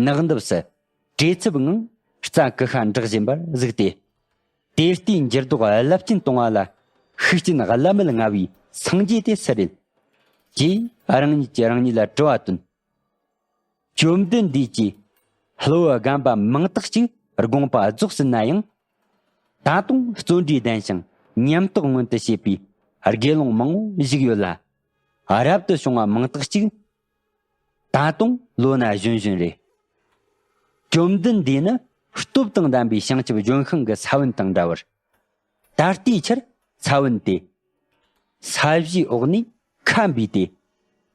ནགས་འདབས་སུ་བྲེལ་འཚུབ་ངང་རྩྭ་ཀུ་ཤ་འབྲེག་བཞིན་པར་གཟིགས་ཏེ། དེ་ལྟའི་འགྱུར་ལྡོག་རླབས་ཆེན་གཏོང་བ་ལ་ཤུགས་རྐྱེན་བླ་མེད་མངའ་བའི་སངས་རྒྱས་དེ་སུ་རེད། ཅེས་རང་ཉིད་ཀྱིས་རང་ཉིད་ལ་དྲི་བ་བཏོན། བཅོམ་ལྡན་འདས་ཀྱིས་ལྷོ་བུ་རྒན་པ་མང་དག་ཅིག་དགོངས་པ་རྫོགས་ཟིན་ན་ཡང་། ད་དུང་བརྩོན་འགྲུས་ལྡན་ཞིང་ཉམས་རྟོགས་མངོན་དུ་བྱེད་པའི་དགེ་སློང་མང་བོ་བཞུགས་ཡོད་ལ། རབ་ཏུ་བྱུང་བ་མང་དག་ཅིག་ད་དུང་ལོ་ན་གཞོན་གཞོན་རེད། བཅོམ་ལྡན་འདས་ནི་སྟོབས་དང་ལྡན་པའི་བྱང་ཆུབ་ལྗོན་ཤིང་གི་ས་བོན་དང་འདྲ་བར། ད་ལྟའི་ཆར་ས་བོན་དེ་ས་གཞིའི་འོག་ནས་ཁ་འབུས་ཏེ་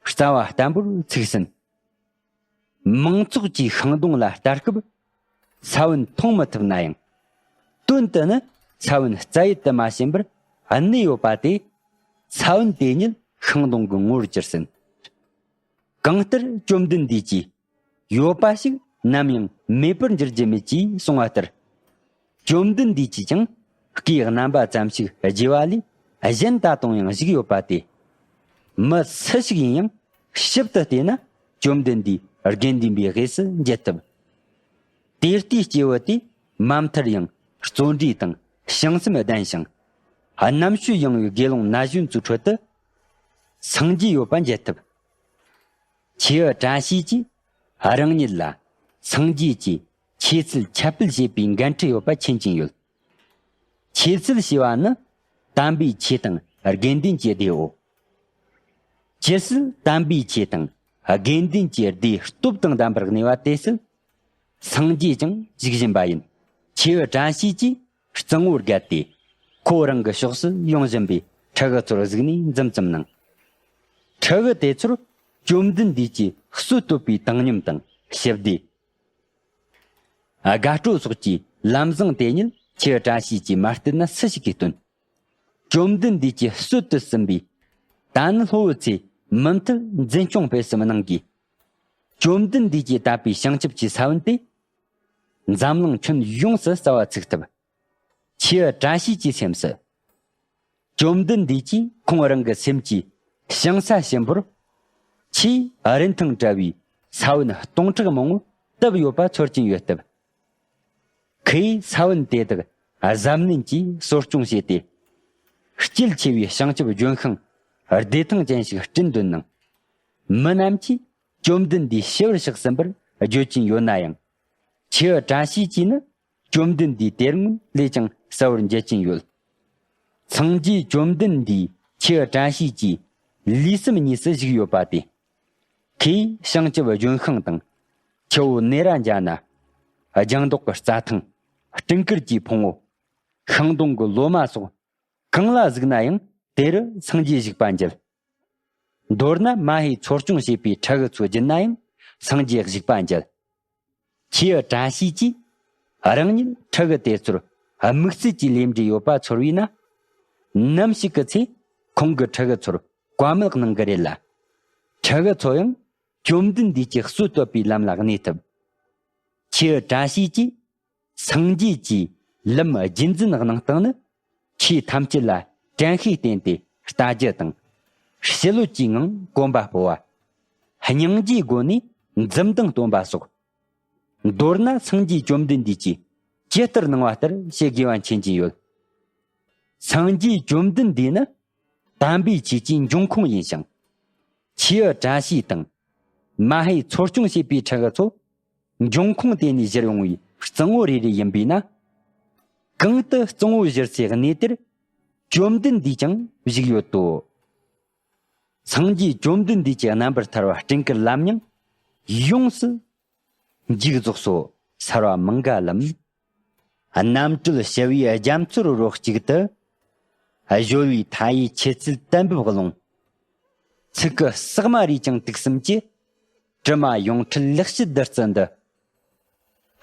རྩ་བ་བརྟན་པོར་ཚུགས་ཟིན། མང་ཚོགས་ཀྱིས་ཤིང་སྡོང་ལ་ལྟ་སྐབས་ས་བོན་མཐོང་མི་ཐུབ་ན་ཡང་། དོན་དུ་ནི་ས་བོན་རྩ་ཡུལ་དུ་མ་ཕྱིན་པར་གནས་ཡོད་པ་དེ། ས་བོན་དེ་ཉིད་ཤིང་སྡོང་གི་ངོ་བོར་གྱུར་ཟིན། གང་ལྟར་བཅོམ་ལྡན་འདས་ཀྱིས་ཡོད་པ་ཞིག་ནམ་ཡང་མེད་པར་འགྱུར་རྒྱུ་མེད་ཅེས་གསུངས་པ་ལྟར། བཅོམ་ལྡན་འདས་ཀྱིས་ཀྱང་སྐུའི་རྣམ་པ་ཙམ་ཞིག་བརྗེ་བ་ལས་གཞན་ད་དུང་ཡང་བཞུགས་ཡོད་པ་སྟེ། མི་སུ་ཞིག་ཡིན་ཡང་ཞིབ་ཏུ་བལྟས་ན་བཅོམ་ལྡན་འདས་དགེ་འདུན་པའི་དབུས་སུ་མཇལ་ཐུབ། དེ་ལྟའི་སྐྱེས་བུ་དེ་མ་མཐར་ཡང་བརྩོན་འགྲུས་དང་བྱང་སེམས་ལྡན་ཞིང་། རྣམ་དཔྱོད་ཡངས་པའི་དགེ་སློང་ན་གཞོན་ཚོའི་ཁྲོད་དུ་སངས་རྒྱས་ཡོད་པ་མཇལ་ཐུབ། ཁྱེའུ་བཀྲ་ཤིས་ཀྱིས་རང་ཉིད་ལ་སངས་རྒྱས་ཀྱིས་ཆོས་ཚུལ་ཁྱབ་སྤེལ་བྱེད་པའི་འགན་འཁྲི་ཡོད་པ་མཁྱེན་གྱིན་ཡོད། ཆོས་ཚུལ་ཞེས་པ་ནི་དམ་པའི་ཆོས་དང་དགེ་འདུན་གྱི་སྡེའོ། ཇི་སྲིད་དམ་པའི་ཆོས་དང་དགེ་འདུན་གྱི་སྡེ་སྟོབས་དང་ལྡན་པར་གནས་པ་དེ་སྲིད། སངས་རྒྱས་ཀྱང་བཞུགས་བཞིན་པ་ཡིན། ཁྱེའུ་བཀྲ་ཤིས་ཀྱིས་གཙང་བོར་བརྒལ་ཏེ། ཁོ་རང་གི་ཕྱོགས་སུ་ཡོང་བཞིན་པའི་ཕྲུ་གུ་ཚོར་གཟིགས་ནས་འཛུམ་ཙམ་གནང་། ཕྲུ་གུ་དེ་ཚོར་བཅོམ་ལྡན་འདས་ཀྱིས་སྲོལ་གཏོད་པའི་བཏང་སྙོམས་དང་ཞི་བདེ། དགའ་སྤྲོ་སོགས་ཀྱི་ལམ་བཟང་དེ་ཉིད་ ཁྱེའུ་བཀྲ་ཤིས་ཀྱིས་མ་བསྟེན་ན་སུ་ཞིག་གིས་སྟོན། བཅོམ་ལྡན་འདས་ཀྱིས་གསོལ་དུ་གསོལ་བས། ད་ནི་ལྷོ་བོད་ཚེ་མུ་མཐུད་འཛིན་སྐྱོང་སྤེལ་གསུམ་གནང་གིས། བཅོམ་ལྡན་འདས་ཀྱིས་བཏབ་པའི་བྱང་ཆུབ་ཀྱི་ས་བོན་དེ། འཛམ་གླིང་ཁྱོན་ཡོངས་སུ་གསལ་བ་ཚུགས་ཐུབ། ཁྱེའུ་བཀྲ་ཤིས་ཀྱི་སེམས་སུ། བཅོམ་ལྡན་འདས་ཀྱིས་ཁོང་རང་གི་སེམས་ཀྱི་ཞིང་ས་གཤིན་པོར། ཆེས་རིན་ཐང་བྲལ་བའི་ས་བོན་སྟོང་ཕྲག་མང་པོ་བཏབ་ཡོད་པ་ཚོར་གྱིན་ཡོད་སྟབས། ཁོས་ས་བོན་དེ་དག་གཟབ་ནན་གྱིས་གསོ་སྐྱོང་བྱས་ཏེ། དཀྱིལ་ཆེ་བའི་བྱང་ཆུབ་ལྗོན་ཤིང་བདེ་ཐང་ཅན་ཞིག་བསྐྲུན་འདོད་ནང་། མི་རྣམས་ཀྱིས་བཅོམ་ལྡན་འདས་ཞི་བར་གཤེགས་ཟིན་པར་བརྗོད་ཀྱིན་ཡོད་ན་ཡང་། ཁྱེའུ་བཀྲ་ཤིས་ཀྱིས་ནི། བཅོམ་ལྡན་འདས་དེ་སྔོན་ལས་ཀྱང་གསལ་བར་མཇལ་གྱིན་ཡོད། སངས་རྒྱས་བཅོམ་ལྡན་འདས་ཁྱེའུ་བཀྲ་ཤིས་ཀྱི་ལུས་སེམས་གཉིས་སུ་བཞུགས་ཡོད་པ་དེ། ཁོས་བྱང་ཆུབ་ལྗོན་ཤིང་དང་། ཆུ་བོ་ནེ་ར་ཛ་ན། ལྗང་མདོག་གི་རྩྭ་ཐང་། སྤྲིན་དཀར་གྱི་ཕུང་པོ། ཤིང་སྡོང་གི་ལོ་མ་སོགས་གང་ལ་གཟིགས་ན་ཡང་དེ་རུ་སངས་རྒྱས་བཞུགས་པ་མཇལ། མདོར་ན་མ་ཧེ་འཚོ་སྐྱོང་བྱེད་པའི་ཕྲུ་གུ་ཚོ་བརྒྱུད་ན་ཡང་སངས་རྒྱས་བཞུགས་པ་མཇལ། ཁྱེའུ་བཀྲ་ཤིས་ཀྱིས་རང་ཉིད་ཕྲུ་གུ་དེ་ཚོར་དམིགས་བསལ་གྱི་ལས་འབྲས་ཡོད་པ་ཚོར་བས་ན། ནམ་ཞིག་གི་ཚེ་ཁོང་གི་ཕྲུ་གུ་ཚོར་བཀའ་མོལ་གནང་གི་རེད་ལ། ཕྲུ་གུ་ཚོ་ཡང་བཅོམ་ལྡན་འདས་ཀྱི་སྲོལ་བཏོད་པའི་ལམ་ལ་གནས་ཐུབ། ཁྱེའུ་བཀྲ་ཤིས་ཀྱིས་སངས་རྒྱས་ཀྱི་ལམ་རྒྱུན་འཛིན་གནང་སྟངས་ནི། ཆོས་ཐམས་ཅད་ལ་དྲན་ཤེས་བསྟེན་ཏེ་ལྟ་རྒྱུ་དང་། ཞི་ལྷོད་ཀྱི་ངང་གོམ་པ་སྤོ་བ། སྙིང་རྗེའི་སྒོ་ནས་འཛུམ་མདངས་སྟོན་པ་སོགས། མདོར་ན་སངས་རྒྱས་བཅོམ་ལྡན་འདས་ཀྱིས་ཇི་ལྟར་གནང་བ་ལྟར་བྱེད་དགོས་པ་མཁྱེན་གྱིན་ཡོད། སངས་རྒྱས་བཅོམ་ལྡན་འདས་ནི་དམ་པའི་ཆོས་ཀྱི་འབྱུང་ཁུངས་ཡིན་ཞིང་། ཁྱེའུ་བཀྲ་ཤིས་དང་། མ་ཧེ་འཚོ་སྐྱོང་བྱེད་པའི་ཕྲུ་གུ་ཚོ། འབྱུང་ཁུངས་དེ་ནས་གཞར་ཡོང་བའི་གཙང་བོ་རེ་རེ་ཡིན་པས་ན། གང་དུ་གཙང་བོ་གཞིར་སའི་གནས་དེར། བཅོམ་ལྡན་འདས་ཀྱང་བཞུགས་ཡོད་དོ། སངས་རྒྱས་བཅོམ་ལྡན་འདས་ཀྱི་རྣམ་པར་ཐར་པ་སྤྲིན་དཀར་ལམ་རྙིང་ཡོངས་སུ་མཇུག་རྫོགས་སོ། སརྦ་མངྒ་ལམ། རྣམ་གྲོལ་ཞི་བའི་རྒྱ་མཚོར་རོ་གཅིག་ཏུ། གཞོལ་བའི་མཐའ་ཡས་ཆོས་ཚུལ་གཏན་འབེབས་ཀློང་། ཚིག་གི་ཟེགས་མ་རིས་ཀྱང་དུག་གསུམ་གྱི། དྲི་མ་ཡོངས་འཁྲུད་ལེགས་བཤད་བདུད་རྩི་འདི།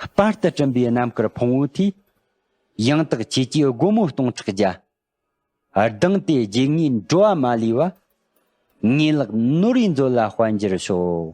སྤར་དུ་བསྐྲུན་པའི་རྣམ་དཀར་ཕུང་པོ་མཐིལ། ཡང་དག་ཆོས་ཀྱི་སྒོ་མོ་སྟོང་ཕྲག་བརྒྱ། གདེངས་ཏེ་རྗེ་ངའི་འགྲོ་བ་མ་ལུས་པ། ངེས་ལེགས་ནོར་བུའི་མཛོད་ལ་དཔལ་འབྱོར་ཤོག།